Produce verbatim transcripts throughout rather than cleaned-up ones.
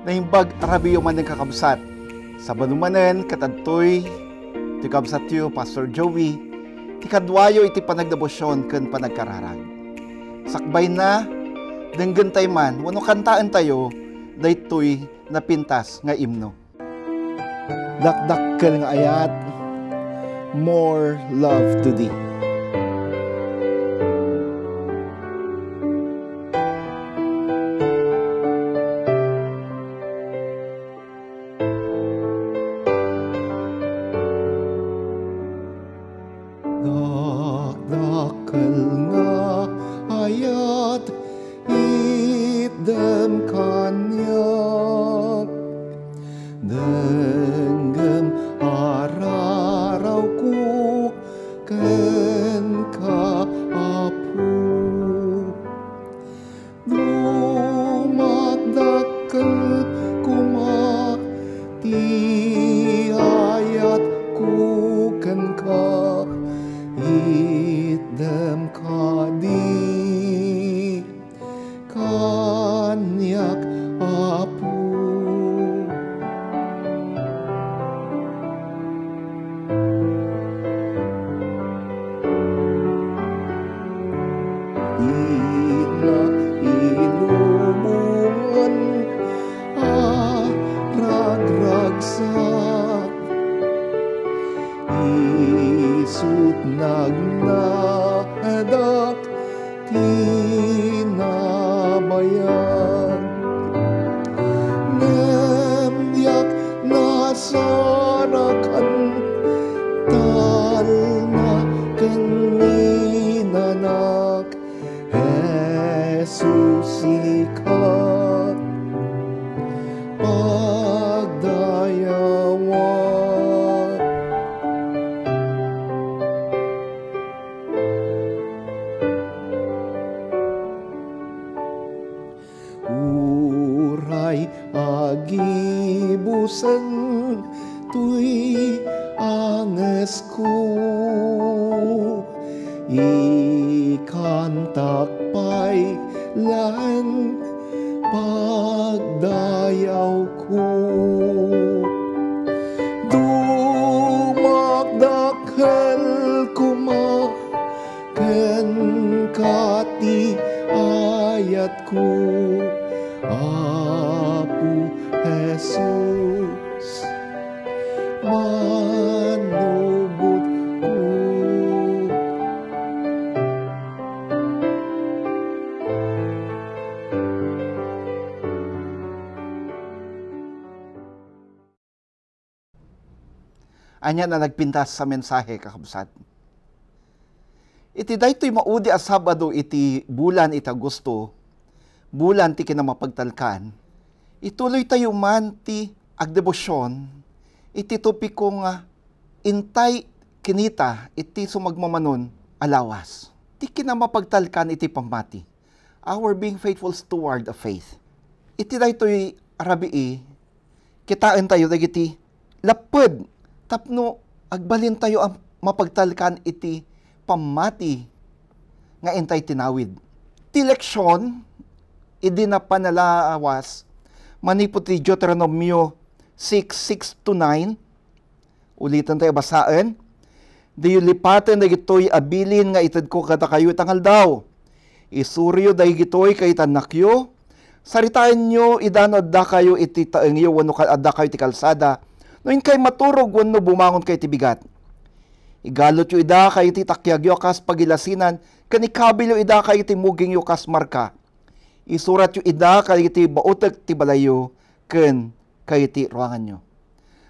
Naimbag a rabiiyo manen, kakabsat. Sabado manen, ket adtoy ti kabsatyo, Pastor Joey, ti kaduayo iti panagdebosyon ken panagkararag. Sakbayna, denggentay man wenno kantaentayo daytoy napintas nga imno. Dakdakkel nga ayat, More Love to Thee. Dakdakkel nga ayat, itdem kaniak. Denggem a rarawko kenka, Apo. Dumakdakkel koma ti ayatko kenka, itdem kadi kaniak, Apo. Ita inubongan a ragragsak, isu't nagnaedak ti nabayag. Ngem diak nasarakan, talna ken ninanak, Jesus, sika pagdayawak. Uray agibusen toy angesko, ikantak pay laeng pagdayawko. Dumakdakkel koma kenka ti ayatko, Apo Jesus, manubotko. Ania a nagpintas a mensahe, kakabsat? Iti daytoy maudi a Sabado iti bulan iti Agosto, bulan ti kinamapagtalkan, ituloytayo man ti agdebosion iti topiko nga intay kinita iti sumagmamanon a lawas. Ti kinamapagtalkan iti pammati, our being faithful steward of faith. Iti daytoy a rabii, kitaentayo dagiti lapped tapno agbalintayo a mapagtalkan iti pammati nga intay tinawid. Ti leksion idi napan a lawas manipud ti Deuteronomio six, six to nine, Uliten tayo basaen. Diyo lipaten dagitoy a bilin nga itedko kadakayo ita nga aldaw. Isuriyo dagitoy kayatannakyo. Saritaenyo ida no addakayo iti taengyo wenno ka-, addakayo iti kalsada, no inkay maturog wenno bumangonkayo iti bigat. Igalutyo ida kayat iti takiagyo a kas pagilasinan, ken ikabilyo ida kayat iti mugingyo kas marka. Isuratyo ida kadagiti bautek ti balayyo ken kadagiti ruanganyo.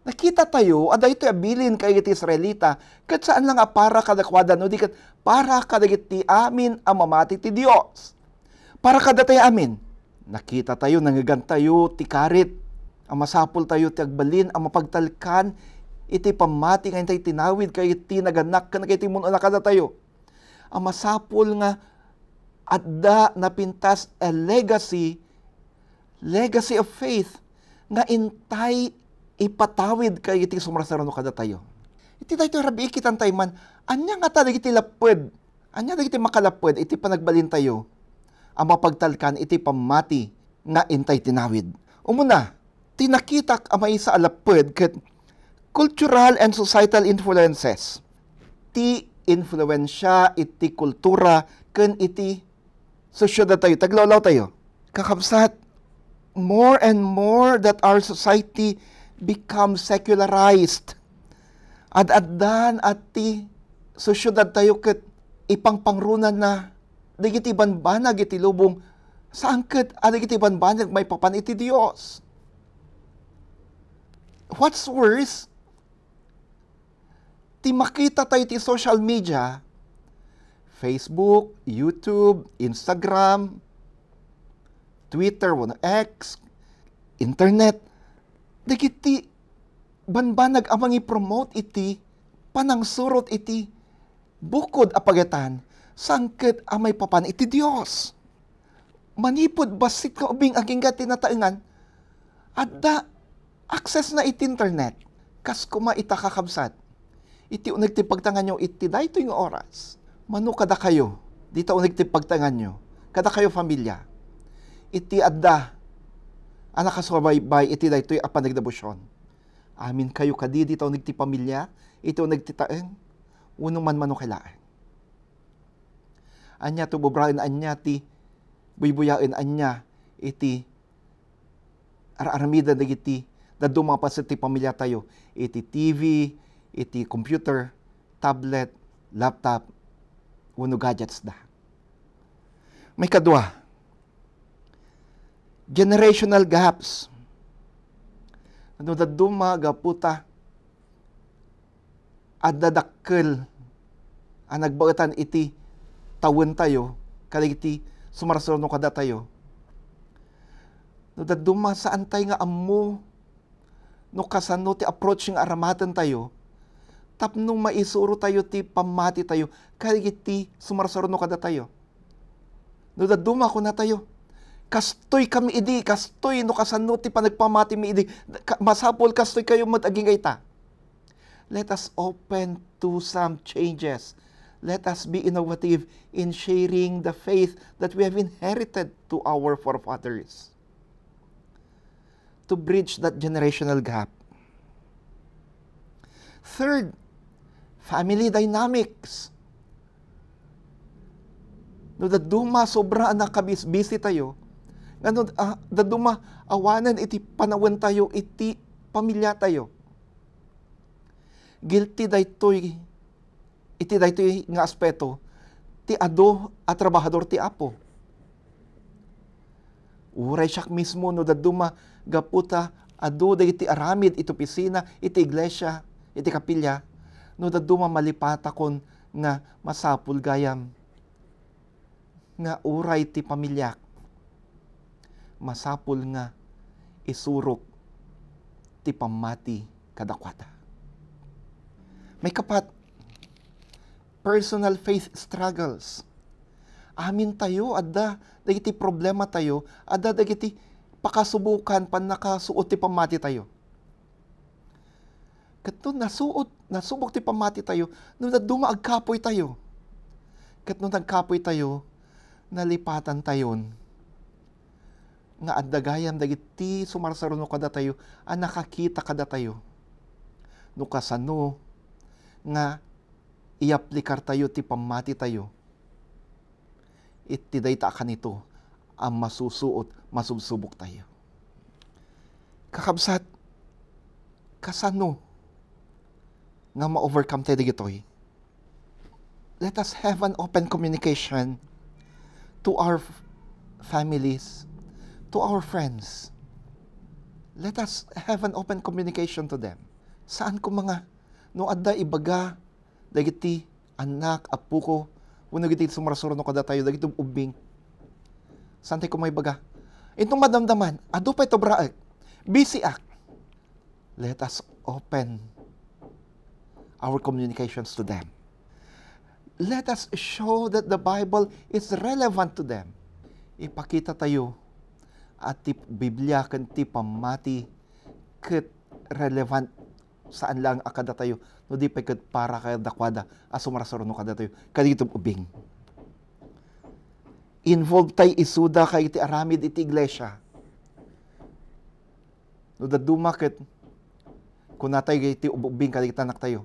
Nakitatayo a daytoy a bilin kadagiti Israelita ket saan la nga para kadakuada no di ket para kadagiti amin a mamati ti Dios. Para kadatayo amin, nakitatayo, nangngegantayo ti karit a masapultayo ti agbalin a mapagtalkan iti pammati nga intay tinawid kadagiti nagannak ken kadagiti immun-una kadatayo. A masapul nga adda napintas a legacy, legacy of faith, nga intay ipatawid kadagiti sumrasarano kadatayo. Iti daytoy rabii, kitantay man, ania ngata dagiti lapped, ania dagiti makalapped iti panagbalintayo a mapagtalkan iti pammati nga intay tinawid. Umuna, Ti nakitak a maysa a lapped ket cultural and societal influences. Ti influensia iti kultura ken iti sosyedad tayo, ti aglawlaw tayo. Kakabsat, more and more that our society becomes secularized. Ad-addan a ti sosyedad tayo ket ipangpangrunanna dagiti banbanag iti lubong, saan ket a dagiti banbanag maipapan iti Dios. What's worse, ti makita tayo ti social media, Facebook, YouTube, Instagram, Twitter, wenno X, internet, dagiti banbanag a mangipromote iti panangsurot iti bukod a pagayatan, saan ket a maipapan iti Dios. Manipud bassit nga ubing agingga ti nataengan, adda access na iti internet. Kas koma ita, kakabsat, iti uneg ti pagtanganyo iti daytoy nga oras, mano kadakayo, dita uneg ti pagtanganyo, kadakayo familia, iti adda a nakasubaybay iti daytoy a panagdebosion. Amin kayo kadi dita uneg ti familia, iti uneg ti taeng, wenno manmano kay laeng. Ania ti ubraen, ania ti buybuyaen, ania iti ar-aramiden dagiti dadduma a paset ti pamiliatayo iti T V, iti computer, tablet, laptop, wenno gadgets da. Maikadua, generational gaps. No dadduma gapu ta adda dakkel a nagbaetan iti tawentayo kadagiti sumarsuruno kadatayo. No dadduma, saantay nga ammo no kasano ti approach nga aramatentayo tapno maisurotayo ti pammatitayo kadagiti sumarsuruno kadatayo. No dadduma, kunatayo, "Kastoy kami idi, kastoy no kasano ti panagpamatimi idi, ka-, masapul kastoy kayo met agingga ita." Let us open to some changes. Let us be innovative in sharing the faith that we have inherited to our forefathers to bridge that generational gap. Third, family dynamics. No dadduma sobra a nakabisbisi tayo, nga no, ah, dadduma awanen iti panawentayo iti pamiliatayo. Guilty daytoy iti daytoy nga aspeto ti adu a trabahador ti Apo. Uray siak mismo, no dadduma gapu ta adu dagiti aramid iti opisina, iti iglesia, iti kapilya, no dadduma malipatakon nga masapul gayam nga uray ti pamiliak, masapul nga isurok ti pammati kadakuada. Maikapat, personal faith struggles. Amintayo adda dagiti problematayo, adda dagiti pakasubokan, pannakasuot ti pammatitayo. Ket no nasuot, nasubok ti pammatitayo, no dadduma agkapoytayo. Ket no nagkapoytayo, nalipatantayon nga adda gayam dagiti sumarsaruno kadatayo a nakakita kadatayo no kasano nga iyaplikartayo ti pammatitayo iti dayta a kanito a masusuot, masubsuboktayo. Kakabsat, kasano nga ma-overcome tayo dagitoy? Let us have an open communication to our f-, families, to our friends. Let us have an open communication to them. Saan ko mga, no adda ibaga dagiti annak, apoko, wenno dagiti sumarsuruno kadatayo, dagiti ub-, ubbing. Saan tayo ko maibaga? Inton madamdaman, adu pay to braek, busy ak. Let us open our communications to them. Let us show that the Bible is relevant to them. Ipakita tayo a ti Biblia ken ti pammati ket relevant saan lang a kadatayo, no di pay ket para kadakuada a sumarsuruno kadatayo, kadagiti ub-, ubbing. Involve tay isuda kadagiti aramid iti iglesia. No dadduma ket, kunatayo iti ubbing kadagiti anaktayo,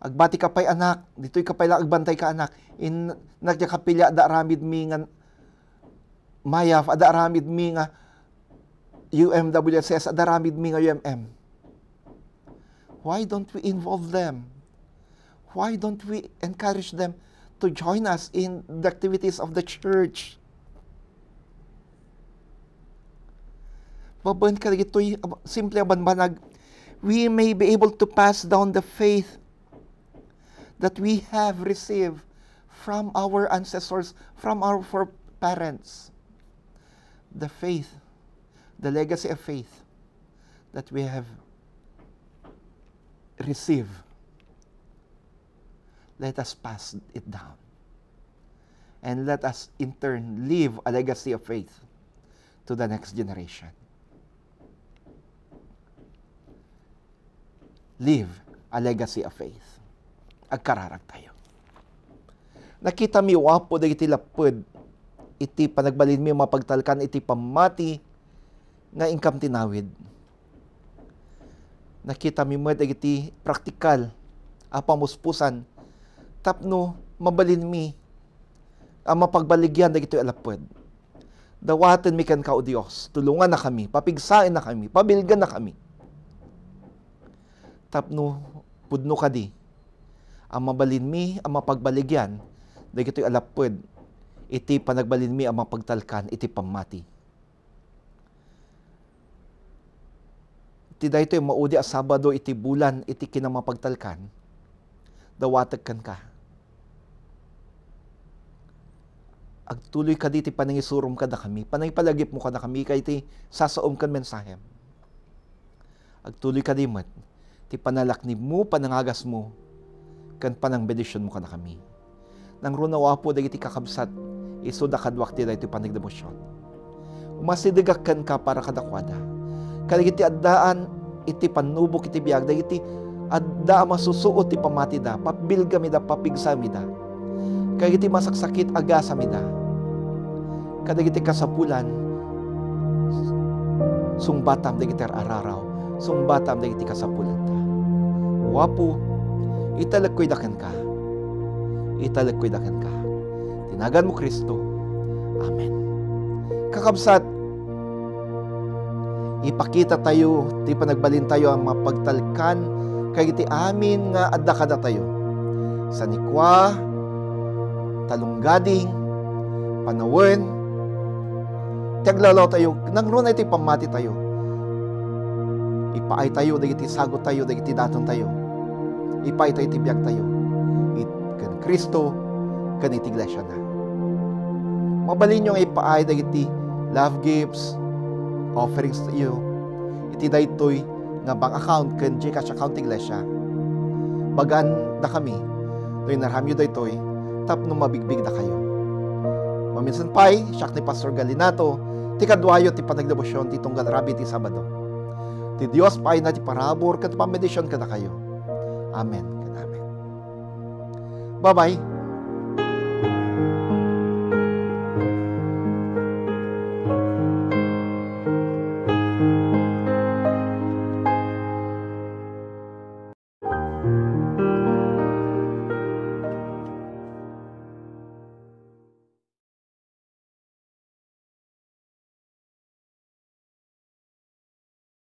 "Agbati ka pay, anak, ditoy ka pay la agbantay ka, anak. In, nagdiak a pilya, adda aramidmi nga MAYAF, adda aramidmi nga U M W S S, adda aramidmi nga U M M." Why don't we involve them? Why don't we encourage them to join us in the activities of the church? Babaen kadagitoy simple a bambanag, we may be able to pass down the faith that we have received from our ancestors, from our foreparents. The faith, the legacy of faith that we have received, let us pass it down. And let us in turn leave a legacy of faith to the next generation. Leave a legacy of faith. Agkararagtayo. Nakitami, O Apo, dagiti lapped iti panagbalinmi a mapagtalkan iti pammati nga inkam tinawid. Nakitami met dagiti praktikal a pamuspusan tapno mabalinmi a mapagbaligyan dagitoy a lapped. Dawatenmi kenka, O Dios, tulongannakami, papigsaennakami, pabilgennakami. Tapno pudno kadi a mabalinmi a mapagbaligyan dagitoy a lapped iti panagbalinmi a mapagtalkan iti pammati. Iti daytoy maudi a Sabado iti bulan iti kinamapagtalkan, dawatek kenka. Agtuloy kadi ti panangisurom kadakami, panangipalagipmo kadakami, ket iti sasaom ken mensahem. Agtuloy kadi met ti panalaknibmo, panangagasmo, ken panangbendisionmo kadakami. Nangruna, O Apo, dagiti kakabsat, isuda kaduak ti daytoy panagdebosion. Umasidegak kenka para kadakuada. Kadagiti addaan iti pannubok iti biag, dagiti adda a masusuot ti pamatida, pabilgamida, papigsamida. Kadagiti masaksakit, agasamida. Kadagiti kasapulan, sungbatam dagiti ar-araraw, sungbatam dagiti kasapulanta. O Apo, italekko ida kenka. Italekko ida kenka. Ti naganmo, Cristo. Amen. Kakabsat, ipakitatayo ti panagbalintayo a mapagtalkan kadagiti amin nga adda kadatayo. Sanikua, talonggading, panawen, ti aglalawtayo, nangruna iti pammatitayo. Ipaaytayo dagiti sagottayo, dagiti datontayo. Ipaaytayo ti biagtayo. It-, ken Cristo, ken iti iglesiana. Mabalinyo nga ipaay dagiti love gifts, offerings tayo, iti daytoy nga bank account ken GCash account ti iglesia. Bagaan dakami no inaramyo daytoy tapno mabigbig dakayo. Maminsan pay, siak ni Pastor Galinato, ti kaduayo ti panagdebosion ti tunggal rabii ti Sabado. Ti Dios paayna ti parabur ken pambendision kadakayo. Amen ken amen. Bye-bye.